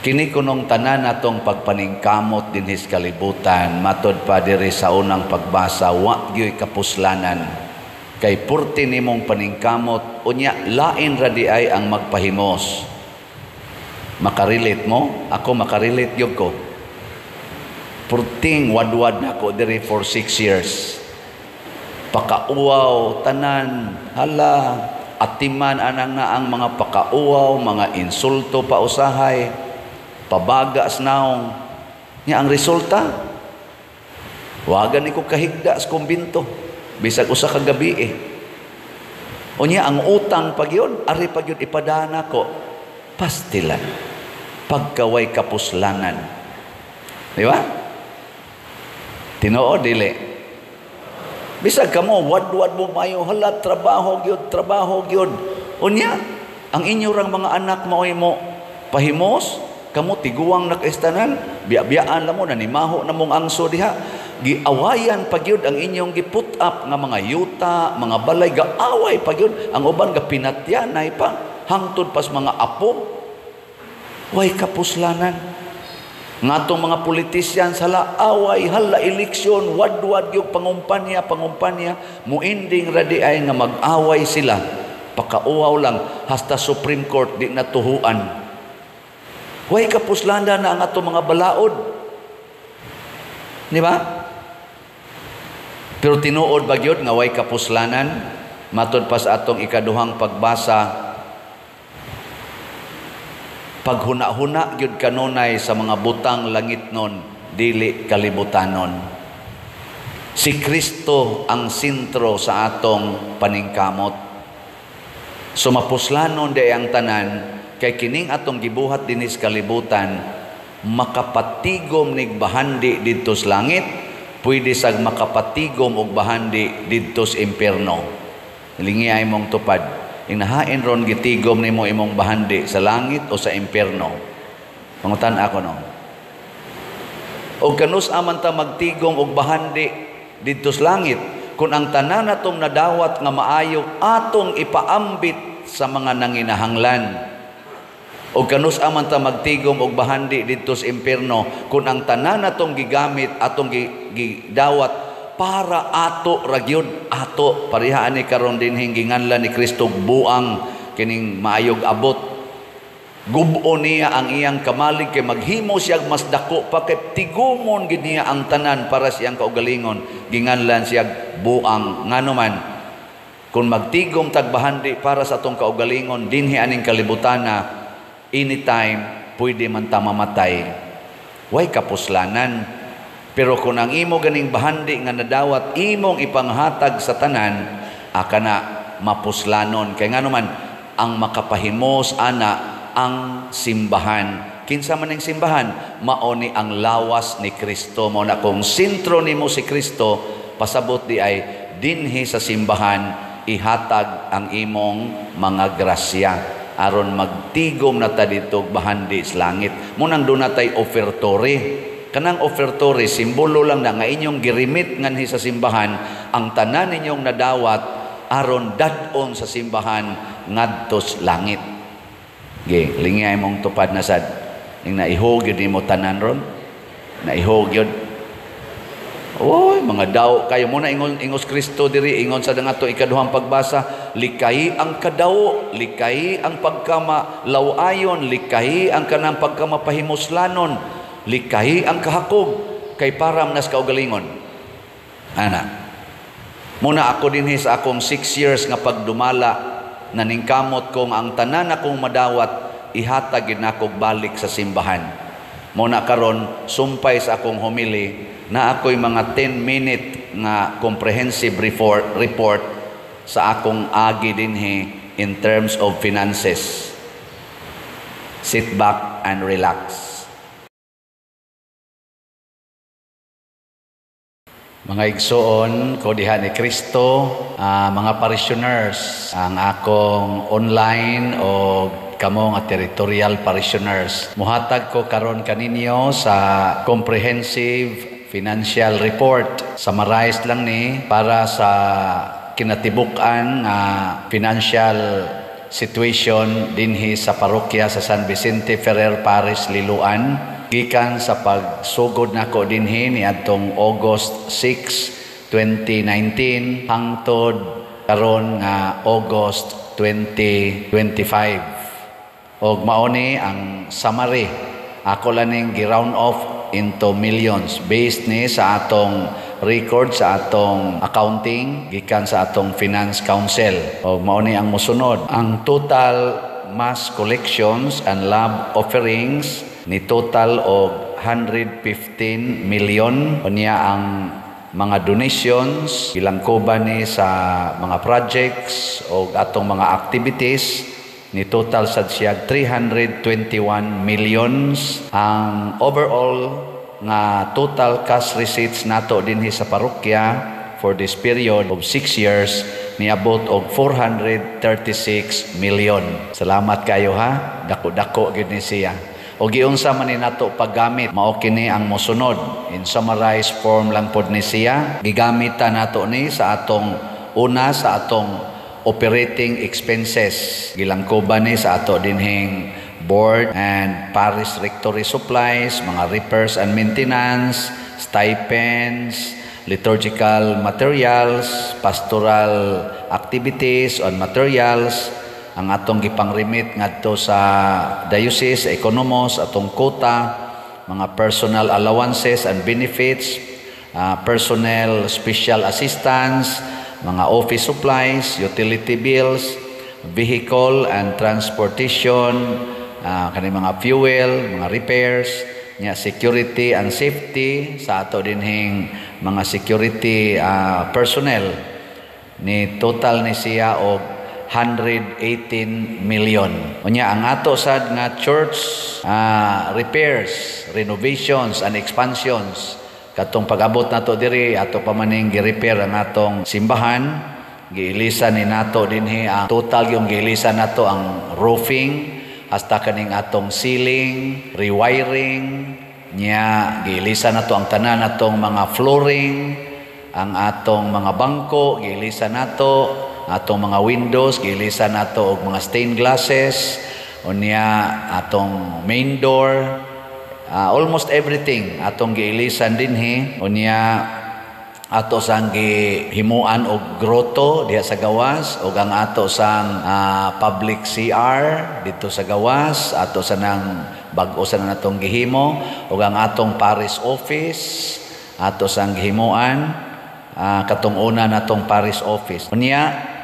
Kini kunong tanan natong pagpaningkamot dinhi sa kalibutan, matod pa diri sa unang pagbasa, wa gyoy kapuslanan. Kay purti nimong paningkamot, unya lain ra di ay ang magpahimos. Makarelate mo? Ako makarelate gyud ko. Purting wadwad na ako diri for 6 years. Pakauwaw tanan, hala, atiman anang na ang mga pakauwaw, mga insulto pa usahay, pabaga sa naong. Nya ang resulta, wagan ni ko kahigda sa kumbinto, bisag usa ka gabi eh. Unya ang utang pag yun, ari pag yun ipadana ko, pastilan, pagkaway kapuslanan. Di ba? Tinuod dili. Bisag kamo wadwad mo mayo, hala, trabaho gyud, trabaho gyud. Unya ang inyo rang mga anak maoy mo pahimos, kamo tiguang nakaestanan, biya-biyaan lang mo, nanimaho na mong angso diha. Giawayan pa gyud ang inyong gi-put up nga mga yuta, mga balay, gaaway pa gyud. Ang uban gapinatyanay pa, hangtod pas mga apo. Way kapuslanan. Ngatong mga politicians, hala away, hala eleksyon, wadwad yung pangumpanya, pangumpanya, muinding radi ay nga mag-away sila. Pakauwaw lang, hasta Supreme Court di natuhuan. Way kapuslanan na ang atong mga balaod. Di ba? Pero tinuod ba gyud nga way kapuslanan? Matod pa sa atong ikaduhang pagbasa, paghuna-huna gyud kanunay sa mga butang langit nun, dili kalibutanon. Si Kristo ang sentro sa atong paningkamot. Sumapuslanon di ang tanan, kay kining atong gibuhat dinhi sa kalibutan, makapatigom nig bahandi didto sa langit, pwede sag makapatigom og bahandi didto sa impierno. Lingi ay mong tupad. Inahain ron gitigom nimo imong bahandi sa langit o sa impierno. Pangutan ako no. Og kanus aman ta magtigom og bahandi didto sa langit kung ang tanan natong nadawat nga maayo atong ipaambit sa mga nanginahanglan. Og kanus aman ta magtigom og bahandi didto sa impierno kung ang tanan natong gigamit atong gidawat para ato ra gyud ato pareha ani karon dinhing ginganlan ni Kristo buang kining maayog abot. Gubo niya ang iyang kamalig kay maghimo siya mas dako pa kay tigumon gid niya ang tanan para siyang kaugalingon. Ginganlan siya buang. Ngano man kung magtigom tag bahandi para sa atong kaugalingon dinhi aning kalibutana, anytime pwede man ta mamatay. Way kapuslanan. Pero kung ang imo ganing bahandi nga nadawat imong ipanghatag sa tanan, aka na mapuslanon. Kay ngano man ang makapahimos ana ang simbahan. Kinsa man ning simbahan, mao ni ang lawas ni Kristo. Mao na kung sentro nimo si Kristo, pasabot di ay dinhi sa simbahan ihatag ang imong mga grasya aron magtigom na ta didto bahandi sa langit. Munang doon natay offertory. Kanang offertory, simbolo lang na nga inyong girimit nganhi sa simbahan ang tanan ninyong nadawat aron dad-on sa simbahan ngadtos langit. Ge, lingay mong tupad na sad. Ning naihog yun nimo tanan ron. Naihog yun. Oy, mga daw kayo muna ingon ingos Kristo diri ingon sa nga ato ikaduhang pagbasa, likay ang kadawo, likay ang pagkama lawayon, likay ang kanang pagkamapahimuslanon, likay ang kahakog kay param nas kaugalingon. Ana. Muna ako dinhi sa akong 6 years nga pagdumala naningkamot kong ang tanan akong madawat ihatag gid nako balik sa simbahan. Muna karon sumpay sa akong homily na ako'y mga 10-minute nga comprehensive report sa akong agi dinhi in terms of finances. Sit back and relax. Mga igsoon ko diha ni Kristo, mga parishioners, ang akong online o kamo nga territorial parishioners. Muhatag ko karon kaninyo sa comprehensive financial report. Summarize lang ni para sa kinatibuk-an nga financial situation dinhi sa parokya sa San Vicente Ferrer Parish, Liloan, gikan sa pagsugod nako dinhi niadtong August 6, 2019 hangtod karon nga August 2025. Og mao ni ang summary. Ako lang ning gi-round off into millions based ni sa atong record, sa atong accounting gikan sa atong Finance Council. Og mao ni ang mosunod. Ang total mass collections and love offerings ni total og 115 million. Unya ang mga donations, gilangkoban ni sa mga projects o atong mga activities, ni total sad siya 321 millions. Ang overall nga total cash receipts nato dinhi sa parokya for this period of 6 years niabot og 436 million. Salamat kayo ha, dako-dako gyud ni siya. O giunsa man ni nato paggamit, mao kini ang mosunod. In summarized form lang pod ni siya. Gigamit ta nato ni sa atong una, sa atong operating expenses. Gilangkoban ni sa ato dinhing board and parish rectory supplies, mga repairs and maintenance, stipends, liturgical materials, pastoral activities and materials, ang atong gipang-remit ngadto sa diocese, economos, atong quota, mga personal allowances and benefits, personnel special assistance, mga office supplies, utility bills, vehicle and transportation, kani mga fuel, mga repairs, nya security and safety sa ato dinhing mga security personnel, ni total ni siya og 118 million. Unya ang ato sad nga church repairs, renovations and expansions, katong pag-abot nato diri, ato pa maning gi-repair ang atong simbahan. Giilisan ni nato dinhi, ang total yung giilisan nato ang roofing hasta kaning atong ceiling, rewiring nya, giilisan nato ang tanan natong mga flooring, ang atong mga bangko giilisan nato, atong mga windows giilisan nato og mga stained glasses, unya atong main door, almost everything atong giilisan dinhi. Unya ato sang gihimuan og grotto diha sa gawas ug ang ato sang public CR dito sa gawas, ato sa nang bag-o sa natong gihimo, ug ang atong parish office ato sang gihimuan, katong una natong parish office. Unya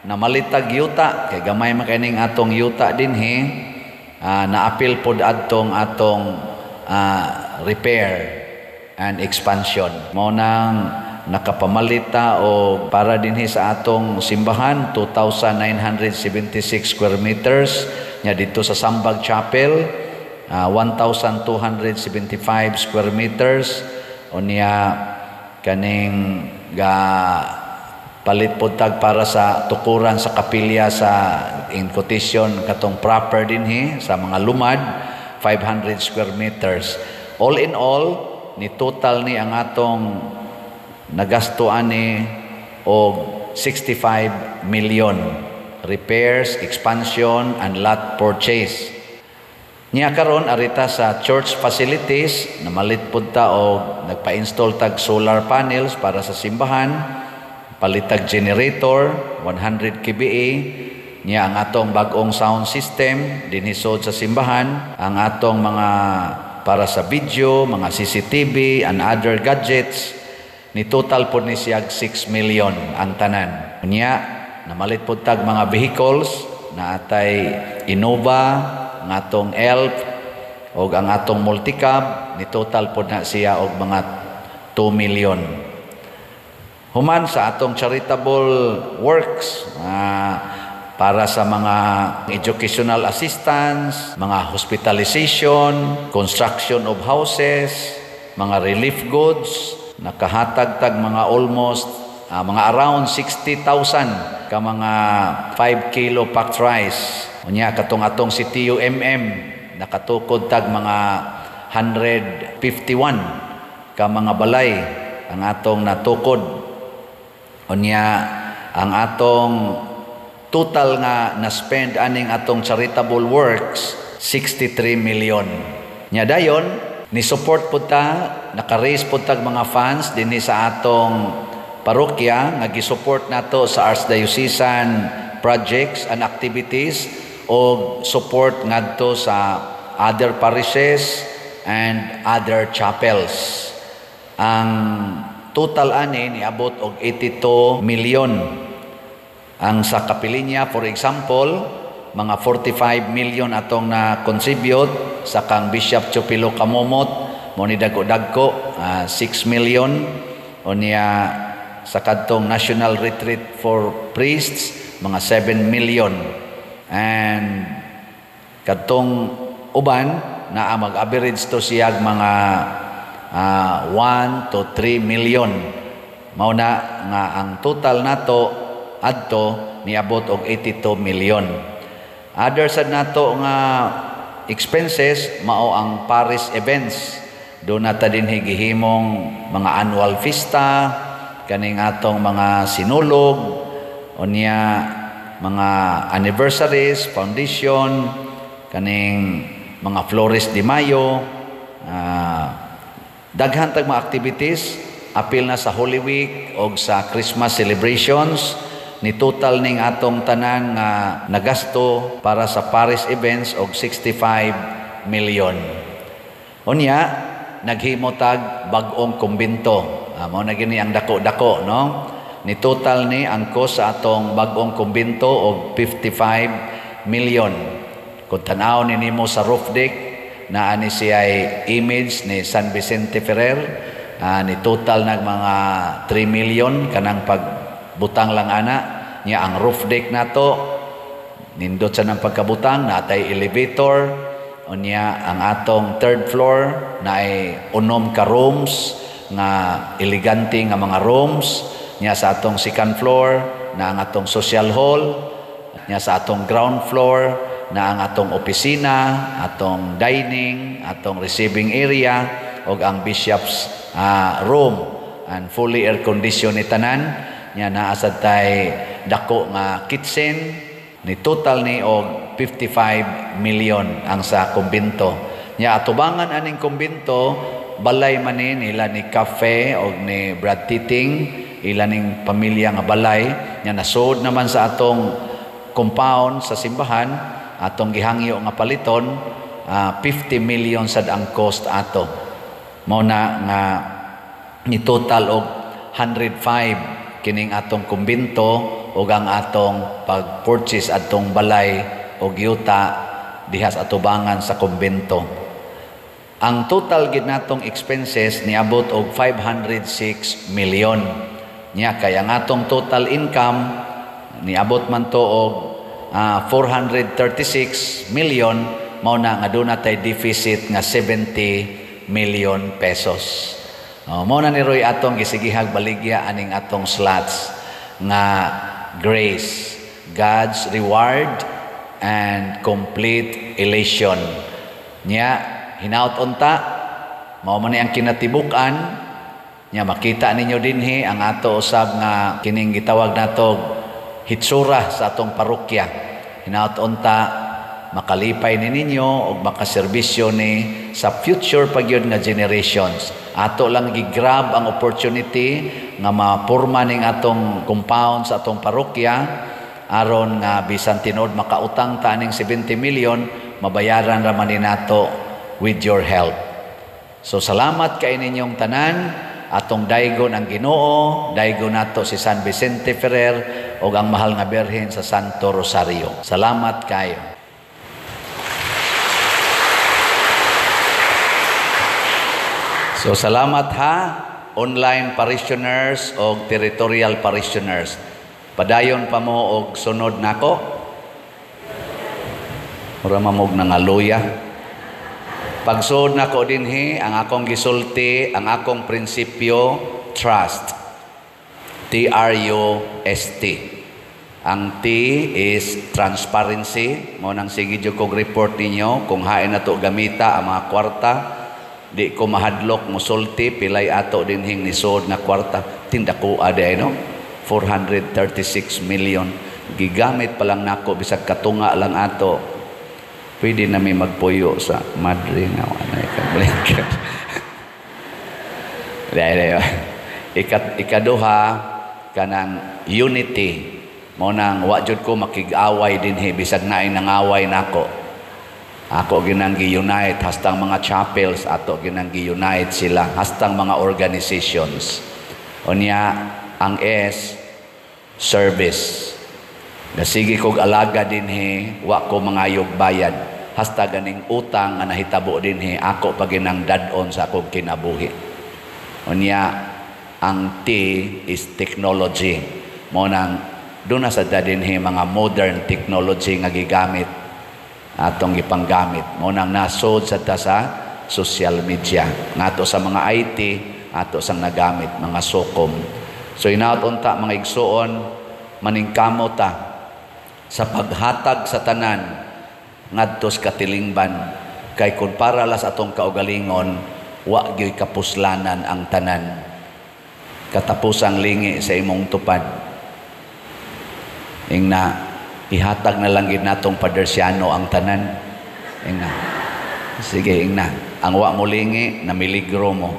namalitag yuta kay gamay man kaning atong yuta dinhi, naapil pod adtong atong repair and expansion. Mao nang nakapamalita og para dinhi sa atong simbahan 2,976 square meters, nya dito sa Sambag Chapel 1,275 square meters. Unya kaning ga palit pod tag para sa tukuran sa kapilya sa, in quotation, katong proper dinhi sa mga lumad, 500 square meters. All in all, ni total ni ang atong nagasto ani og 65 million, repairs, expansion and lot purchase. Nya karon arita sa church facilities, namalit pud ta og nagpa-install tag solar panels para sa simbahan, palitag generator 100 kVA, niya ang atong bag-ong sound system dinhi sa simbahan, ang atong mga para sa video, mga CCTV and other gadgets, ni total pod ni siya 6 million ang tanan. Unya namalit pod tag mga vehicles na atay Innova, ang atong Elf og ang atong multicab, ni total pod na siya og mga 2 million. Human sa atong charitable works, para sa mga educational assistance, mga hospitalization, construction of houses, mga relief goods, nakahatag tag mga almost mga around 60,000 ka mga 5 kilo packed rice. Unya katong atong si TUMM nakatukod tag mga 151 ka mga balay ang atong natukod. Unya ang atong Total nga na-spend aning atong charitable works, 63 million. Nya dayon ni support pud ta, naka-raise pud tag mga funds dinhi sa atong parokya nga gi-support nato sa archdiocesan projects and activities o support ngadto sa other parishes and other chapels. Ang total ani niabot og 82 million. Ang sa Kapilinya, for example, mga 45 million atong na-contribute. Sa kang Bishop Chupilo Camomot, mo ni dagko-dagko, 6 million. O niya sa kadtong National Retreat for Priests, mga 7 million. And kadtong uban naa mag-average to siyag mga 1 to 3 million. Mao na nga ang total nato adto niabot og 82 million. Other sad nato nga expenses mao ang parish events. Do na ta dinhi gihimong mga annual fiesta, kaning atong mga sinulog, unya mga anniversaries, foundation, kaning mga Flores de Mayo, daghan tag mga activities, apil na sa Holy Week og sa Christmas celebrations. Ni total ning atong tanan nga nagasto para sa parish events og 65 million. Unya naghimo tag bag-ong kumbento. Mao na gini ang dako-dako, no? Ni total ni ang cost sa atong bag-ong kumbento og 55 million. Kung tan-aw ni nimo sa roof deck, naa ni siya'y image ni San Vicente Ferrer, ni total nag mga 3 million kanang pagbutang lang ana. Nya ang roof deck nato nindot sa nang pagkabutang, natay elevator. Unya ang atong third floor naay unom ka rooms nga elegante nga mga rooms. Nya sa atong second floor na ang atong social hall. Nya sa atong ground floor na ang atong opisina, atong dining, atong receiving area ug ang bishop's room, and fully air conditioned ni tanan. Nya naa sad tay dako nga kitchen. Ni total ni og 55 million ang sa kumbento. Nya atubangan aning kumbento, balay man ni nila ni Cafe og ni Brad Titing, ila ning pamilya nga balay. Nya nasod naman sa atong compound sa simbahan, atong gihangyo nga paliton, 50 million sad ang cost ato. Mao na nga ni total og 105 kining atong kumbento ug ang atong pag-purchase atong balay og yuta diha sa atubangan sa kumbento. Ang total gid natong expenses niabot og 506 million. Nya kay ang atong total income niabot man to og 436 million, mao na nga doon natay deficit nga 70 million pesos. Mao na ni Roy atong gisigihag baligya aning atong slots nga grace, God's reward and complete elation. Nya hinaut unta mao man ni ang kinatibuk-an. Nya makita ninyo dinhi ang ato usab nga kining gitawag nato hitsura sa atong parokya. Hinaut unta makalipay ni ninyo og makaserbisyo ni sa future pagyud nga generations. Ato lang gi-grab ang opportunity nga mapurma ning atong compound sa atong parokya aron nga bisan tinuod makautang ta aning 70 million, mabayaran ra man ni nato with your help. So salamat kay ninyong tanan. Atong daygon ang Ginoo, daygon nato si San Vicente Ferrer ug ang mahal nga Birhen sa Santo Rosario. Salamat kayo. So salamat ha, online parishioners og territorial parishioners. Padayon pa mo og sunod nako. Mura mamog nangaluya. Pagsuod nako dinhi, ang akong gisulti, ang akong prinsipyo, trust. T-R-U-S-T. Ang T is transparency. Mao nang sige jud kog report ninyo kung hain nato gamita ang mga kwarta. Di ko mahadlok musulti pilay ato dinhing nisuod nga kwarta. Tindako ade no? 436 million. Gigamit pa lang nako bisag katunga lang ato. Pwede na mi magpuyo sa madre nga wala ka. Dahil ikaduha, kanang unity. Mo nang wa jud ko makig-away dinhi bisag naay nangaway nako. Ako ginang gi-unite hastang mga chapels, ato ginang gi-unite sila hastang mga organizations. Unya ang S, service. Nasige kog alaga dinhi, wa ko mangayog bayad. Hasta ganing utang nga nahitabo dinhi, ako pa ginang dad-on sa akong kinabuhi. Unya ang T is technology. Mo nang doon na sa dinhi mga modern technology nga gigamit, atong gipanggamit. Mo nang nasod sa ta sa social media. Ngato sa mga IT ato sang nagamit mga sokom. So inaot unta, mga igsuon, maningkamo ta sa paghatag sa tanan ngadto sa katilingban, kay kun para la sa atong kaugalingon, wa gyoy kapuslanan ang tanan. Katapusang lingi sa imong tupad. Ingna, ihatag na lang gid natong Padersiano ang tanan. Ingna, sige, ingna, ang wa mo lingi na miligro mo.